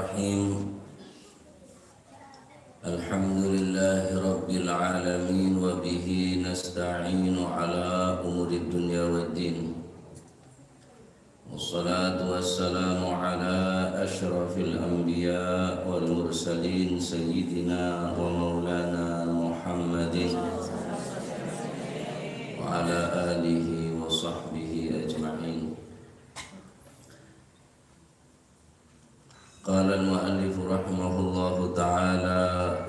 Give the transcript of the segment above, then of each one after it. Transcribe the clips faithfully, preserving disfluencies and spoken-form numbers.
الرحيم. الحمد لله رب العالمين، وبه نستعين على أمور الدنيا والدين. والصلاة والسلام على أشرف الأنبياء والمرسلين، سيدنا ومولانا محمد وعلى آله وصحبه أجمعين. قال المؤلف رحمه الله تعالى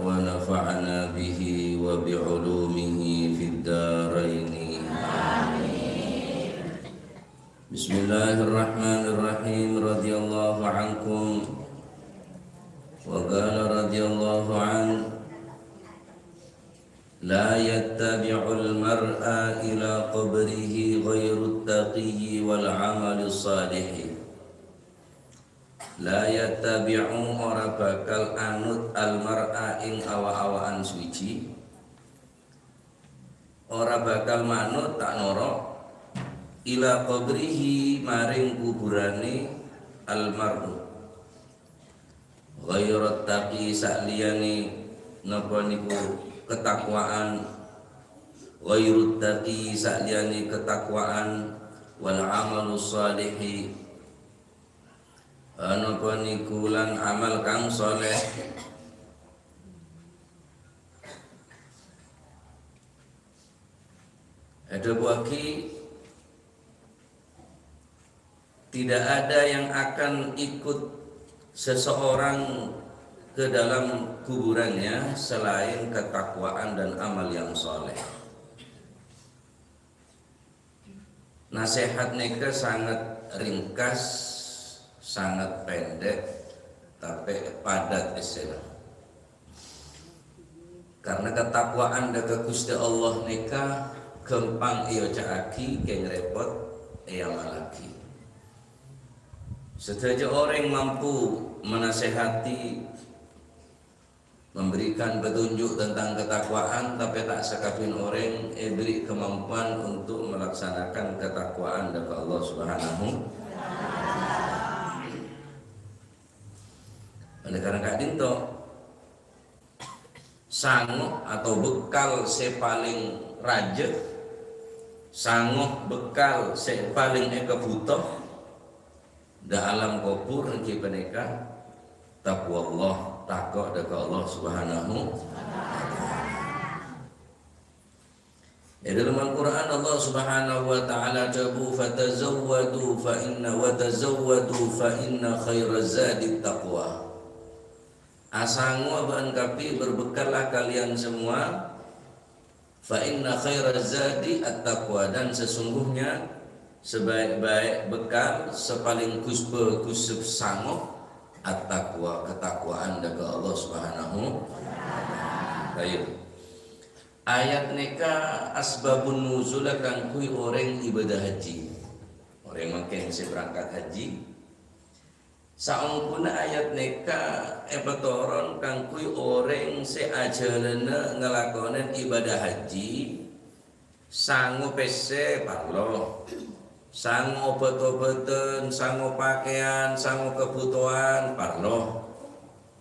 ونفعنا به وبعلومه في الدارين. بسم الله الرحمن الرحيم. رضي الله عنكم. وقال رضي الله عنه: لا يتبع المرء إلى قبره غير التقي والعمل الصالح. La yattabi'u, ora bakal anut, al-mar'a, ing awa-awaan suci. Ora bakal manut, ta' noro', ila qabrihi, maring kuburane al-mar'u. Ghairat taqi, saliyane napa niku ketakwaan. Ghairut taqi, saliyane ketakwaan. Wal amalu shalihi, napa niku lan amal kang saleh. Adhâbuwâghi, tidak ada yang akan ikut seseorang ke dalam kuburannya selain ketakwaan dan amal yang saleh. Nasehat nèka sanget ringkas, sanget pendek, tapè padat èssèna. Karena ketakwaan dâ' ka Ghustè Allah nèka ghâmpang èoca'aghi, kèng rèpot èamallaghi. Sadhâjâ orèng mampu menasehati, memberikan petunjuk tentang ketakwaan, tapè ta' sakabin orèng èbèrri' kemampuan untuk melaksanakan ketakwaan dâ' ka Allah Subhanahu. Oleh karena ka'dinto, sango atau bekal sè palèng rajâ, sango bekal sè palèng èkabhuto dâ' alam kobhur èngghi panèka taqwallah, tako' dâ' ka Allah Subhanahu wa Ta'ala. È dâlem Al-Qur'an Allah Subhanahu wa Ta'ala adhâbu, "Fatazawwadu fa inna, wa tazawwadu fa inna khairaz zadit taqwa." Asangowa bâ'ân kabbhi, berbekallah kalian semua, "fa inna khairaz zadi at-taqwa," dan sesungguhnya sebaik-baik bekal, sè palèng ghus-bhâghus sango, at-taqwa, ketakwaan dâ' ka Allah Subhanahu wa Ta'ala. Baik. Ayat nèka asbabun nuzul kaangghuy orèng ibadah haji. Orèng mangkèn sè berangkat haji. Saongghuna ayat nèka èpatoron kaangghuy orèng sè ajhâlâna ngalakonè ibadah haji, sango pèssè parlo, sango bhât-obhâdhân, sango pakèyan, sango kabhutowan parlo.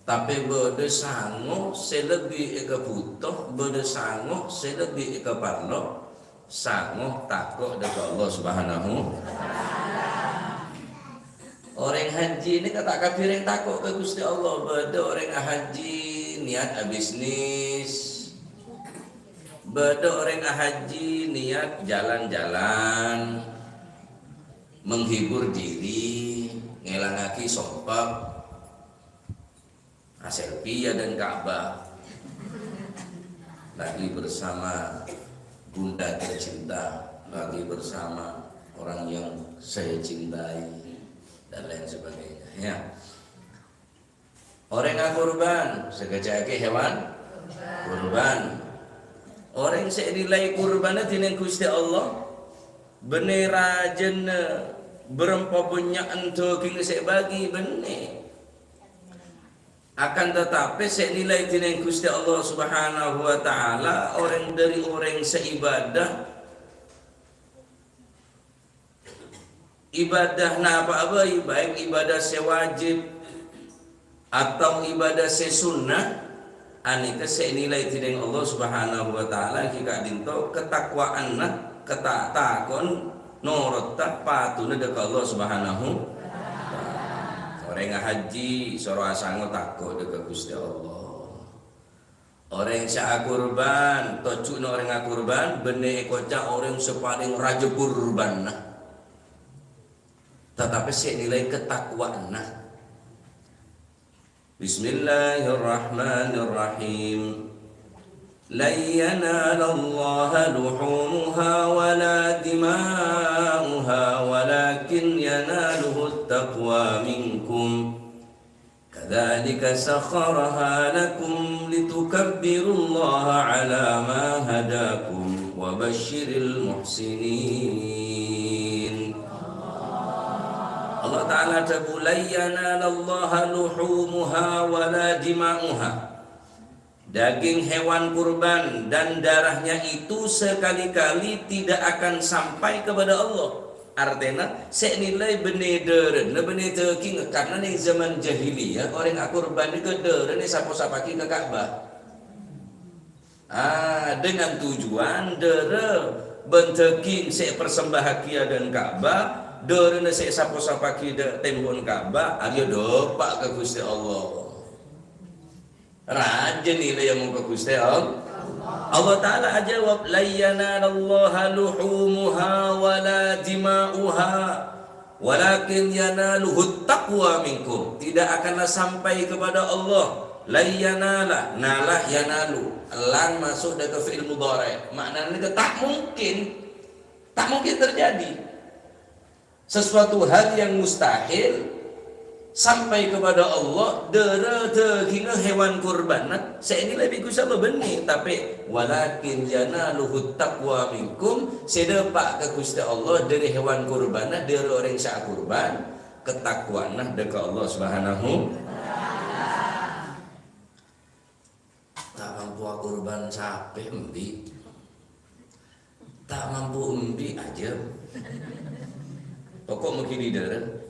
Tapè bâdâ sango sè lebbi èkabhuto, bâdâ sango sè lebbi èkaparlo, sango tako' dâ' ka Allah Subhanahu. Orèng haji nèka ta' kabbhi rèng tako' ka Ghustè Allah. Bâdâ orèng ahaji niat abisnis. Bâdâ orèng ahaji niat jalan-jalan, menghibur diri, ngèlangaghi sompek. Nah, selfie ya dan Ka'bah. Lagi bersama bunda tercinta, lagi bersama orang yang saya cintai, dan lain sebagainya. Ya. Orèng akurban, sè èkaca'aghi hewan kurban. Orèng sè ènilai kurbanna dhinèng Ghustè Allah, bânnè rajâna bârâmpa bânnya'na dhâghing sè èbâghi, bânnè. Akan tatapè sè ènilai dhinèng Ghustè Allah Subhanahu wa Ta'ala, orèng dhâri orèng sè ibadah, ibadah napa'a bhâi, baik ibadah sè wajib atau ibadah sè sunnah, anèka sè ènilai dhinèng Allah Subhanahu wa Ta'ala ghi' ka'dinto katakwaanna, kata-, takon, norotta, patuna dâ' ka Allah Subhanahu wa Ta'ala. Orèng ahajji, soro asango tako' dâ' ka Ghustè Allah. Orèng sè akurban, tojjhuna orèng akurban, bânnè èkoca' orèng sè palèng rajâ kurbanna. Tatapè sè ènilai katakwaanna. Bismillahirrahmanirrahim. لن ينال الله لحومها ولا دماؤها ولكن يناله التقوى منكم. كذلك سخرها لكم لتكبروا الله على ما هداكم وبشر المحسنين. Allah Ta'ala adhâbu, "لن ينال الله لحومها ولا دماؤها." Daging hewan kurban dan darahnya itu sekali-kali tidak akan sampai kepada Allah. Artèna, sè ènilai bânnè dârâna, bânnè dâgingnga, karna neng zaman jahiliyah, orèng akurban nèka dârâna èsapo-sapaghi ka Ka'bah. Ah, dengan tujuan dârâ bân dâging sè èpersembahaghi dâ' Ka'bah, dârâna sè èsapo-sapaghi dâ' tembhâ'na Ka'bah, arèya dâpa' ka Ghustè Allah. Rajâ nilai mon ka Ghustè Allah. Allah Ta'ala ajâwâb, "لن ينال الله لحومها ولا دماؤها ولكن يناله التقوى منكم." Tidak akanlah sampai kepada Allah. لن ينال, نال ينال. Lan maso' dâ' ka fi'il mudhari'. Ma'nana ta' mungkin. Ta' mungkin terjadi. Sesuatu hal yang mustahil sampai kepada Allah, dârâ dâgingnga hewan kurbanna, sè ènilai bi' Ghustè Allah bânnè, tapè, "Walakin yanaluhut taqwa minkum," sè dâpa' ka Ghustè Allah dâri hewan kurbanna, dâri orèng sè akurban, katakwaanna dâ' ka Allah Subhanahu. Ta' mampu akurban sapè embi'. Ta' mampu embi' ajâm. Pokok mungkin dârâ.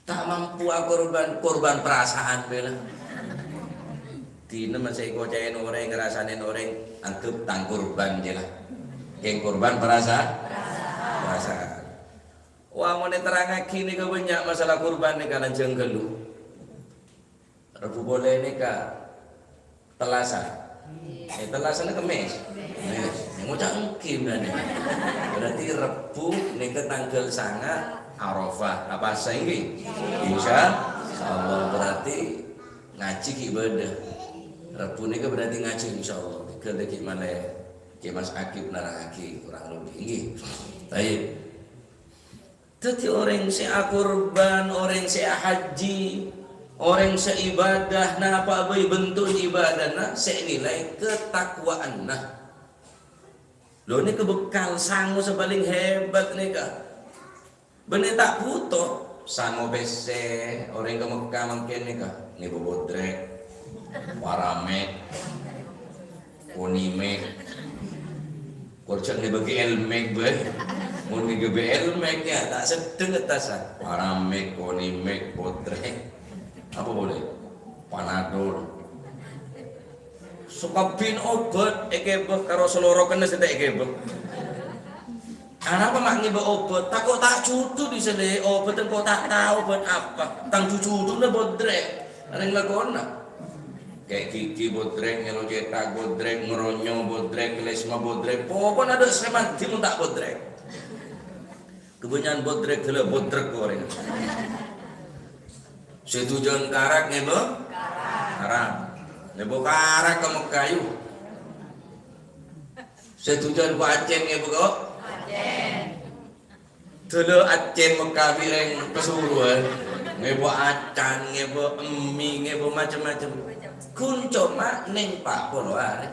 Ta' mampu akurban, kurban perasaan bhâi la. Dinah masih èkoca'è orèng, ngarasanè orèng, anggep tang kurban jâ la. Kèng kurban perasa-, perasaan. Wah, mon èterrangaghi nèka bânnya' masalah kurban nèka lanjhâng ghâllu. Rebbhu polè nèka Tellasa. Eh, Tellasa nèka Kemmès. Kemmès. Yang ngucap èngghi berarti. Berarti Rebbhu nèka tanggal sanga' Arafah. Apa senggi? Insya Allah berarti ngajhi ghi' bâdâ. Rebbhu nèka berarti ngajhi insya Allah. Tiga lagi malè. Ki Mas Akib nerrangaghi kurang lebih. Èngghi. Baik. Dhâddhi orèng sè akurban, orèng sè ahajji, orèng sè ibadah, napa bhâi bentuk ibadahna sè ènilai katakwaanna. Lho, nèka bekkal sango sè palèng hebat nèka. Bânnè ta' bhuto sango pèssè, orèng ka Mekkah mangkèn nèka, ngèbâ bodrek, paramèk, konimèk. Kor jhâ' ngèbâ G L Max bhâi. Mon ngèbâ G L Max ya, ta' seddheng èttas, ah. Paramèk, konimèk, bodrek. Apa polè? Panadol. Sakabbhina obat èkèbâ karo saloro kennèng sè ta' èkèbâ. Anapa ma' ngèbâ obat? Tako' ta' jhudhu dhisèlè obat, engko' ta' tao obat apa. Tang jhudhuna bodrek. Arèng lakona. Kè' gigi bodrek, ngèlo cètak bodrek, ngeronyo bodrek, lesma bodrek, pokokna adâ' sè mandhi mon ta' bodrek. Kabânnya'an bodrek, ghellâ' bodrek orèng. Sè dujân karak ngèbâ? Karak. Ngèbâ karak ka Mekkah, yu. Sè dujân bâ' accèn ngèbâ ka? Accèn. Dâlâ accèn Mekkah bi' rèng pasuruwân, ngèbâ acan, ngèbâ emmi, ngèbâ macem-macem. Ghun coma neng pa' polo arè.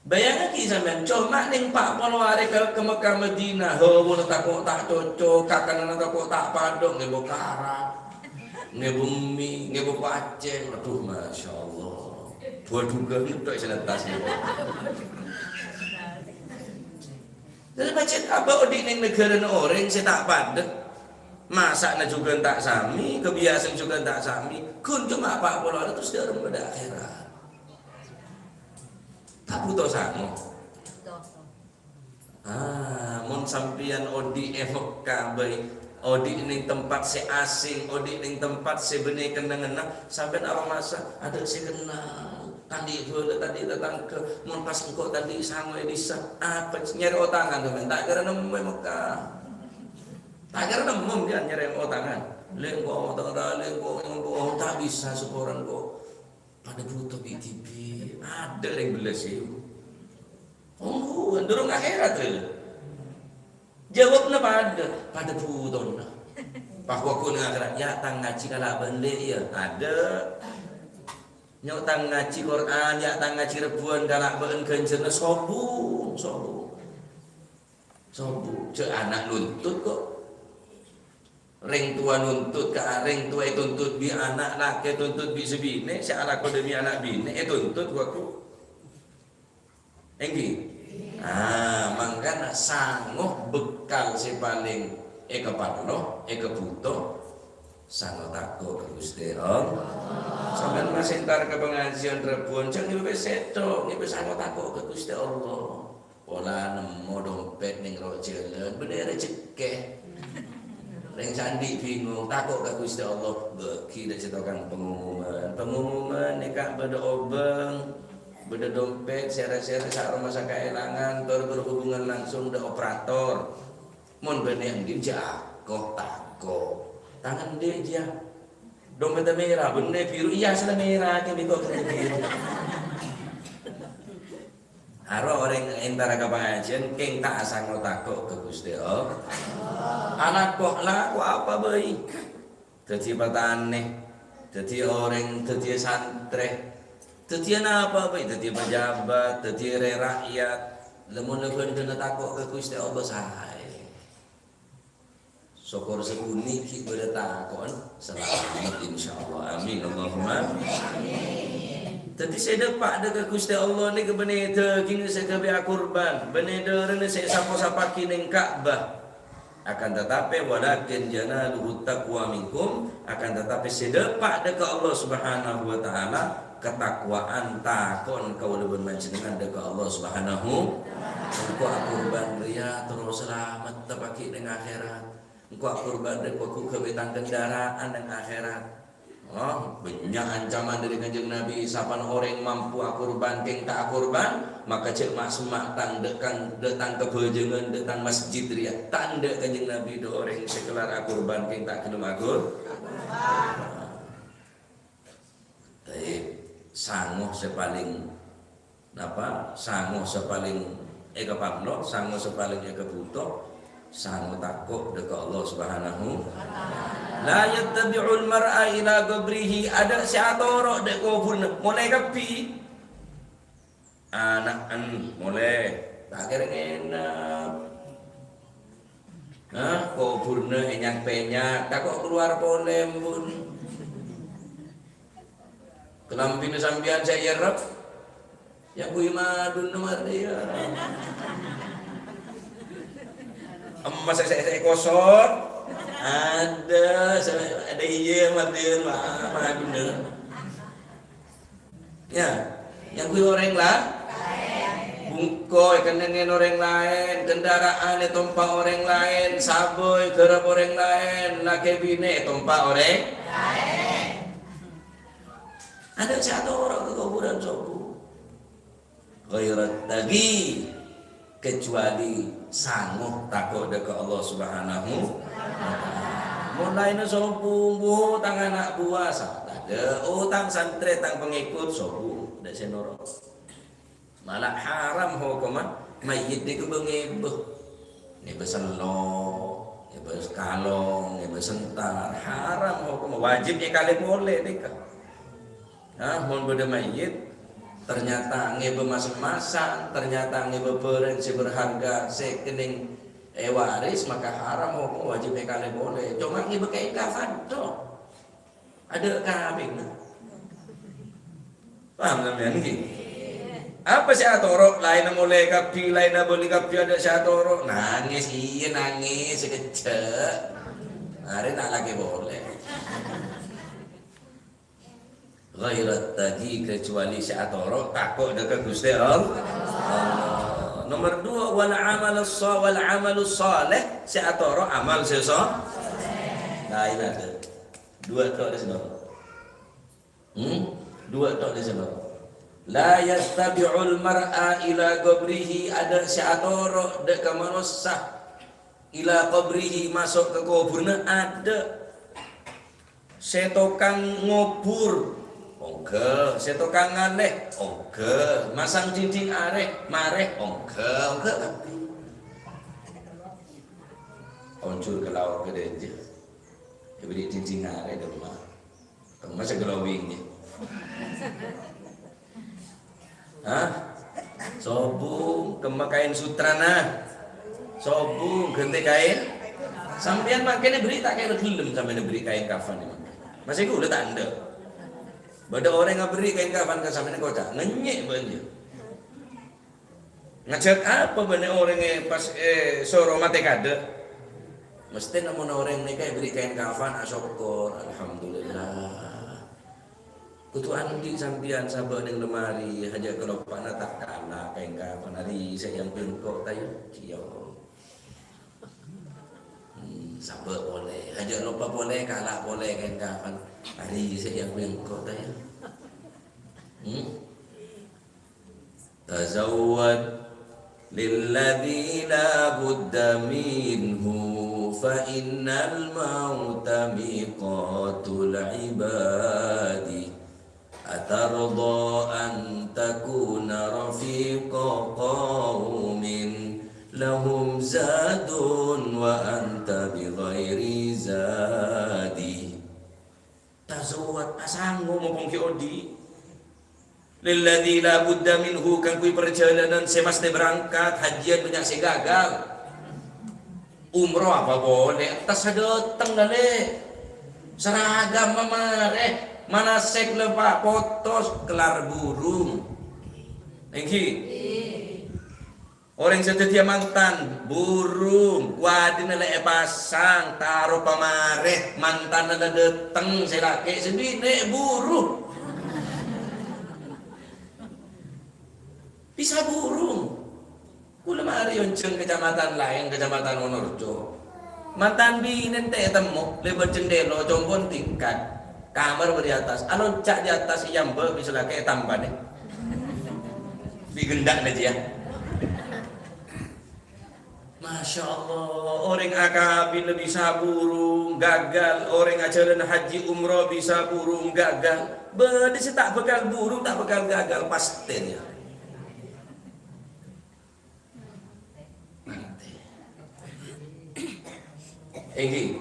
Bâjângaghi sampèyan, coma neng pa' polo arè ka, ka Mekkah Madinah, hawuna tako' ta' cocok, kakananna tako' ta' padâ, ngèbâ karak, ngèbâ emmi, ngèbâ pacèng. Aduh, Masya Allah. Dua duga ngeddhok sè nettas ngèbâ. Terros pajhât abâ' odi' neng naghârâna orèng sè ta' padâ. Masa'na jhughân ta' samè, kabiyasa'an jhughân ta' samè. Ghun coma pa' polo ara terros dâ' remma dâ' akhèrat. Ta' bhuto sango. Ah, mon sampèyan odi' è Mekkah bhâi, odi' neng tempat sè asing, odi' neng tempat sè bânnè kennengnganna, sampèyan aromasa, adâ' sè kennal, ta' andi' bhâlâ, ta' andi' tatangghâ, mon pas engko' ta' andi' sango è dissa, apa nyarè otangan sampèyan, ta' kèra nemmo è Mekkah. Ta' kèra nemmo, ya, nyarè otangan. Lè engko' otang ra, lè engko', engko', ta' bisa saporana engko'. Padâ bhuto bi' dhibi', adâ' rèng bellâs èbu. Oh, durung akhèrat, rè. Jâwâbbhâ padâ, padâ bhutona. Pas ghu-lagghu neng akhèrat, "Ya', tang ngajhi kala' bân lè', ya." Adâ'. Nyo' tang ngajhi Qur'an, ya' tang ngajhi rebbhuwân kala' bân ghânjhârânna sobung, sobung. Sobung. Jhâ' ana' nuntut, kok. Rèng towa nuntut ka, rèng towa ètuntut bi' ana' lakè, tuntut bi' sè binè', sè alako dâ' bi' ana' binè', ètuntut, ghu-lagghu. Èngghi? Ah, mangkana sango bekal sè palèng èkaparlo, èkabhuto, sango tako' ka Ghustè Allah. Sampèyan masè entar ka pangajiân rebbhuwân, jhâ' ngèbâ sèttong, ngèbâ sango tako' ka Ghustè Allah. Pola nemmo dompet neng ro' jhâlân, bânnè rejhekkè. Rèng sè andi' bingung, tako' ka Ghustè Allah, bâgi dâ' sè tokang pengumuman. Pengumuman nèka bâdâ obâng, bâdâ dompet, sèra-sèra sa' aromasa kaèlangan, tor berhubungan langsung dâ' operator. Mon bânnè andi' jhâ' ako, tako'. Tang andi' jiyâ. Dompetta mèra, bânnè biru, iyâ, sala mèra, kèng bi' kok ghântè biru. Aro orèng entara ka pangajiân, kèng ta' asango tako' ka Ghustè Allah. Alako, lako apa bhâi? Dhâddhiyâ patanè, dhâddhiyâ orèng, dhâddhiyâ santrè, dhâddhiyâ napa bhâi? Dhâddhiyâ pejabat, dhâddhiyâ rè-, rakyat. Lamon la bhândhâna tako' ka Ghustè Allah saè. Sokor sè ghun ghi' bâdâ tako'en, salamet, insyaallah. Amin, Allahumma. Dhâddhi, sè dâpa' dâ' ka Ghustè Allah nèka bânnè dhâghing sè ghâbây akorban, bânnè dârâna sè èsapo-sapaghi neng Ka'bah. Akan tatapè, "Walakin yanaluhu taqwa minkum," akan tatapè sè dâpa' dâ' ka Allah Subhanahu wa Ta'ala, katakwaan, tako'en kaulâ bân panjhennengngan dâ' ka Allah Subhanahu. Engko' akorban rèya terro salamet tapaghi' neng akhèrat. Engko' akorban rèya ghu ghâbây tang kendaraan neng akhèrat. Oh, bânnya' ancaman dâri Kanjeng Nabi, sapana orèng mampu akorban, kèng ta' akorban, maka jhâ' ma'-, semma' tang dâ'-, kang dâ' tang kabhâjângan, dâ' tang masjid rèya. Ta' endâ' Kanjeng Nabi dâ' orèng sè kellar akorban, kèng ta' ghellem akor-, Taib, sango sè palèng, napa? Sango sè palèng èkaparlo, sango sè palèng èkabhuto, sango tako' dâ' ka Allah Subhanahu. "La yattabi'ul mar'a ila qabrihi," adâ' sè atoro' dâ' kobhurrâ, molè kabbhi. Ana'en molè, ta' kèra ngenep. Hah, kobhurrâ ènyak-pènyak, tako' kalowar polè, ampon. Kalambhina sampèyan sè èrep, èyangghuy madun nomor dia. Emmas sè, sè, sè kosong, adâ', sè, adâ' iyâ, madun, wah, madun. Ya, èyangghuy orèng la-, bungko èkennengngè orèng laèn, kendaraan ètompa' orèng laèn, sabâ èghârâp orèng laèn, lakè binè ètompa' orèng. Adâ' sè atoro' ka kobhurân sobung. Ghairat taghi. Kecuali sango tako' dâ' ka Allah Subhanahu wa Ta'ala. Mon laènna sobung, bu, tang ana' buwa, sa-, tadâ', oh, tang santrè, tang pangèkot, sobung, tadâ' sè noro'. Malah haram hokomma mayyit nèka bâ-ngèbâ. Ngèbâ sello', ngèbâ kalong, ngèbâ sentar. Haram hokomma, wajib èkalè polè nèka. Nah, mon bâdâ mayyit, ternyata ngèbâ mas-emasan, ternyata ngèbâ bârâng sè berharga sè kennèng èwaris, maka haram, hokom wajib èkalè polè. Coma ngèbâ kaèn kafan, tok. Adâ' kapèngnga. Paham sampèyan, ngghi? Apa sè atoro'? Laènna molè kabbhi, laènna bâli kabbhi, adâ' sè atoro'. Nangès, iyâ, nangès sakejjhâ'. Arè ta' lakè polè. Ghairat taghi, kecuali sè atoro' tako' dâ' ka Ghustè Allah. Nomer dua, wal amalus sha-, wal amalus shaleh, sè atoro' amal sè so-, laèn adâ'. Dua tok dâ' sè noro'. Hmm? Dua tok dâ' sè noro'. La yattabi'ul mar'a ila qabrihi, adâ' sè atoro' dâ' ka manossa. Ila qabrihi, maso' ka kobhurrâ adâ'. Sè tokang ngobhur, ongghâ. Sè tokang ngalè, ongghâ. Masang dinding arè, marè, ongghâ. Ongghâ kabbhi. Onjhur ka lao' ka dâjâ. Èberri' dinding arè, dâmma. Kemma sè glowing, ya. Hah? Sobung, kemma kaèn sutrana. Sobung, ghântè kaèn. Sampèyan mangkèna èberri' ta' kèra ghellem sampèyan èberri' kaèn kafan, ya, mangkèn. Masè ghulâ ta' endâ'. Bâdâ orèng ngaberri' kaèn kafan ka sampèyan koca', ngènyè' bân, ya. Ngajhâk apa bânnè orèng è pas, è, soro matè kadâ'? Mesthèna mon orèng nèka èberri' kaèn kafan, asokkor, alhamdulillah. Kodhu andi' sampèyan sabâ' neng lemari, hajâ' kaloppa'na ta' kala kaèn kafan, arè sè èangghuy engko' ta' iyâ? Iyâ. Hmm, sabâ' polè, hajâ' loppa polè, kala polè kaèn kafan, arè sè èangghuy engko' ta' iyâ? Hmm? Tazawwad lilladzi la budda minhu, fa innal mauta miqatul ibadi. Atarda an takuna rafiqa qaumin lahum zadun wa anta bi ghairi zadi. Tazawwad, asango mopong ghi' odi'. Lilladzi la budda minhu, kaangghuy parjhâlânan sè masthè berangkat, hajjiyân bânnya' sè gagal. Umroh apa polè, tas sadhâteng la, Lè'. Seragam mamarè, manasèk la pa-, potos, kellar burung. Èngghi? Orèng sè dhâddhiyâ mantan, burung, kowadina la èpasang, taro pamarè, mantanna la dhâteng, sè lakè', sè binè' buru. Bisa burung. Kaulâ marè onjhâng kacamatan laèn, Kacamatan Wonorejo. Mantan binè' ta' ètemmo, lèbât jendhela, combon tingkat. Kamar bâdâ è attas, alonca' è attas èyambâ' bisa lakè' ètampanè. Bi' gendhâ'na jiyâ. Masya Allah, orèng akabin la bisa burung gagal, orèng ajhâlân hajji umroh bisa burung gagal. Bâdâ sè ta' bhâkal burung, ta' bhâkal gagal, pastè, ya. Èngghi.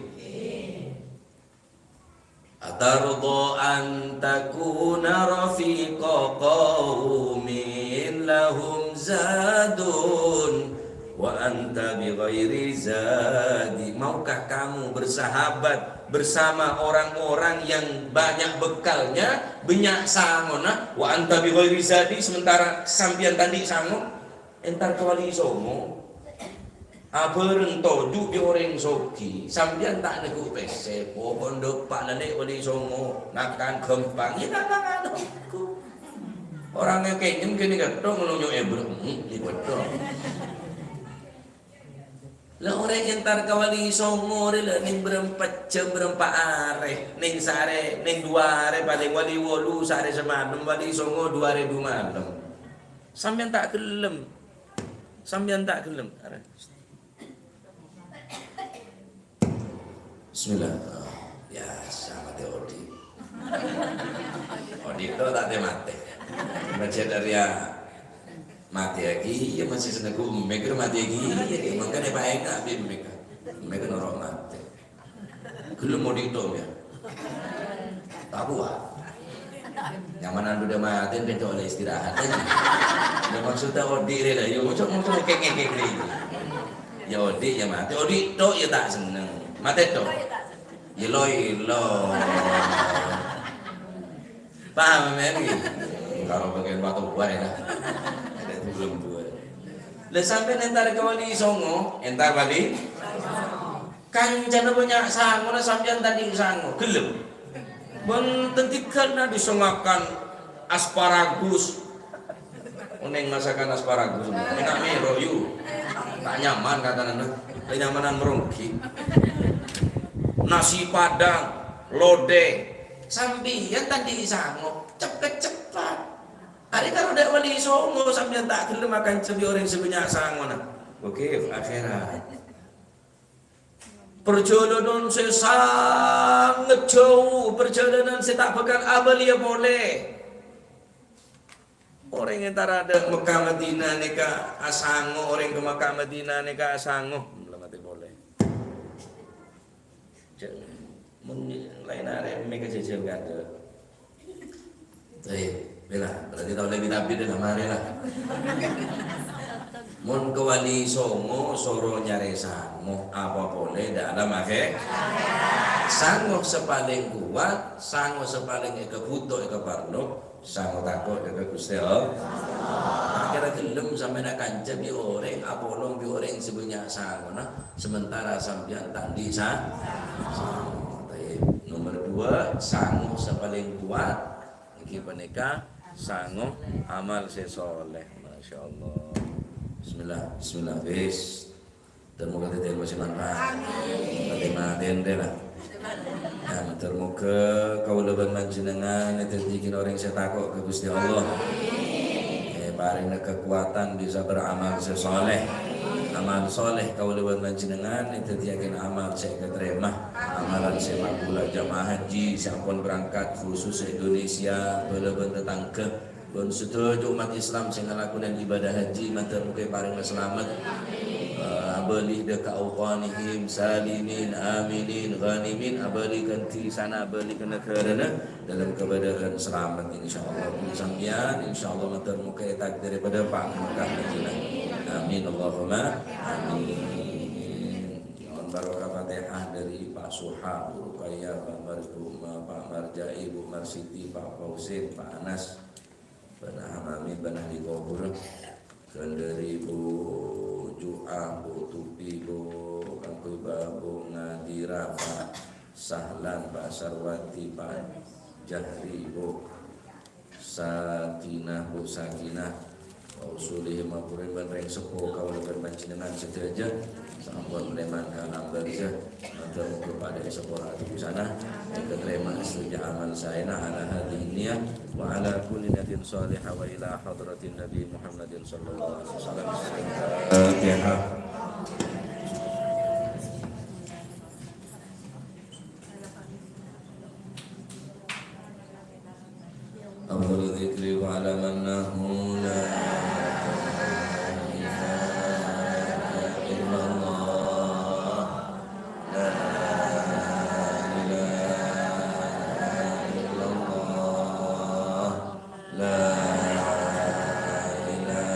Atarda an takuna rafiqa qaumin lahum zadun wa anta bi ghairi zadi. Maukah kamu bersahabat bersama orang-orang yang banyak bekalnya, bânnya' sangona, wa anta bi ghairi zadi, sementara sampèyan ta' andi' sango? Entar ka Wali Songo. Abhâreng toju' bi' orèng soghi, sampèyan ta' neggu' pèssè, pokok dâpa' la Lè' Wali Songo, ngakan ghâmpang, ya ta' ngakan neggu'. Orèng kènyèm kènè' ghâtto ngelonyo èbrem, hmm, di ghâtto. La orèng entar ka Wali Songo rè la neng bârâmpa jhâm, bârâmpa arè, neng saarè, neng duwâ arè palèng, Wali Wolu saarè samalem, Wali Songo duwâ arè duwâ malem. Sampèyan ta' ghellem. Sampèyan ta' ghellem. Bismillah. Biyasa matè odi'. Odi' to ta' tè-matè. Masjid Arya matèyaghi, iyâ masih sè neggu' emmè' kèra matèyaghi, iyâ, mangkana paènga' bi' emmè'. Emmè' kèra noro' matè. Ghellem odi' to, ya. Ta' kowat. Nyamanan bâdâ matè, bhâdhân ollè istirahat, ya. Ya, maksudnya odi' rè, la, ya, mosok-mosok ngèk-ngèk rè. Ya, odi', ya, matè. Odi' to, ya, ta' senneng. Matè to. Ya, lo-ilo. Paham, men, gitu? Kalau bagian batu buah, ya. Ada itu belum buah. Lah, sampèyan entar ka Wali Songo, entar Wali. Kancana bânnya' sangona sampèyan ta' andi' sango, ghellem? Bân tèngghâl na' disongakan asparagus. Onèng masakan asparagus, èna' mè' royu. Ta' nyaman katanana, kenyamanan merunggi. Nasi padang, lodèh. Sampèyan ta' andi' sango, cep-kecebbhân. Arè karo dâ' Wali Songo sampèyan ta' ghellem akanca bi' orèng sè bânnya' sangona. Oke, akhirat. Parjhâlânan sè sanget jhâu, parjhâlânan sè ta' bhâkal abâliyâ polè. Orèng èntara dâ' Mekkah Madinah nèka asango, orèng ka Mekkah Madinah nèka asango. Molaè matè polè. Jhâ-, mon laèn arè mè' ka jhâjhân kandhâ. Taib. Bella, berarti tao lebbi tabi dâ' la marè la. Mon ka Wali Songo soro nyarè sango, apa polè dâ' la makè. Sango sè palèng kowat, sango sè palèng èkabhuto, èkaparlo, sango tako' dâ' ka Ghustè Allah. Ta' kèra ghellem sampèyan akanca bi' orèng, apolong bi' orèng sè bânnya' sangona, sementara sampèyan ta' andi' sa-, sango. Taib. Nomor dua, sango sè palèng kowat. Ngghi panèka sango amal sè soleh. Masya Allah. Bismillah, bismillah, wis. Tèmmo kadhâddhiyân sè manfaat. Amin. Kadhi matèn rè la. Ya, mator moghâ kaulâ bân panjhennengngan èdhâddhiyaghin orèng sè tako' ka Ghustè Allah. Èparèngana kakowadhân bisa beramal sè soleh. Amal soleh kaulâ bân panjhennengngan èdhâddhiyaghin amal sè èkatarèma. Amalan sè makbul jamaah haji sè ampon berangkat, khusus Indonesia, bhâlâ bân tatangghâ, bân sadhâjâ ommat Islam sè ngalakonè ibadah haji, mator moghâ èparèngana salamet. Eh, abâli dâ' ka awtanihim, salimin, aminin, ghanimin, abâli ka dhisana, abâli ka naghârâna, dâlem kabâdâ'ân salamet, insyaallah. Bân sampèyan, insyaallah, mator moghâ ètakdirè padâ pa' Mekkah Madinah. Amin, Allahumma amin. Mohon barokah Fatihah dari Pak Suha, Bu Ruqayyah, Pak Mar-, Bu Ma-, Pak Marjai, Bu Marsiti, Pak Fausin, Pak Anas, bân Hamami, bân ahli kubur. Ghân dari Bu Ju'ah, Bu Tupi, Bu Kangkuy, Bu Ngadira, Pak Sahlan, Pak Sarwati, Pak Jahri, Bu Sakinah, Bu Sakinah, wa usulihim ajmain bân rèng seppo kaulâ bân panjhennengngan sadhâjâ, sè ampon lèman ka alam barzah, mator moghâ padâ èsapora ati busana, èkatarèma sadhâjâ amal saèna ala hadhihi niyah, wa ala kulli niyatin shalihah wa ila hadratin Nabi Muhammadin sallallahu alaihi wasallam. Fatihah. أفضل الذكر فاعلم أنه لا إله إلا الله. لا إله إلا الله. لا إله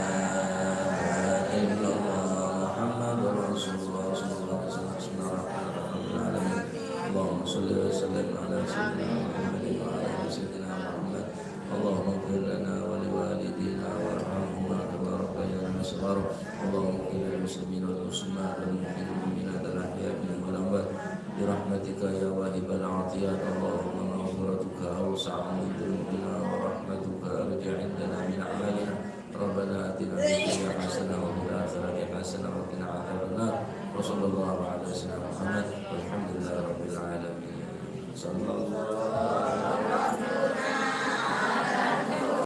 إلا الله محمد رسول الله صلى الله عليه وسلم. بسم الله الرحمن الرحيم. الحمد لله رب العالمين. اللهم صل وسلم على سيدنا محمد وعلى آل سيدنا محمد. اللهم اغفر لنا ولوالدينا وارحمهما كما ربيانا صغارا. اللهم اغفر للمسلمين والمسلمات والمؤمنين والمؤمنات الأحياء منهم والأموات برحمتك يا واهب العطيات. اللهم مغفرتك أوسع من ذنوبنا ورحمتك أرجى عندنا من أعمالنا. ربنا آتنا في الدنيا حسنة وفي الآخرة حسنة وقنا عذاب النار. وصلى الله على سيدنا محمد والحمد لله رب العالمين. صلى الله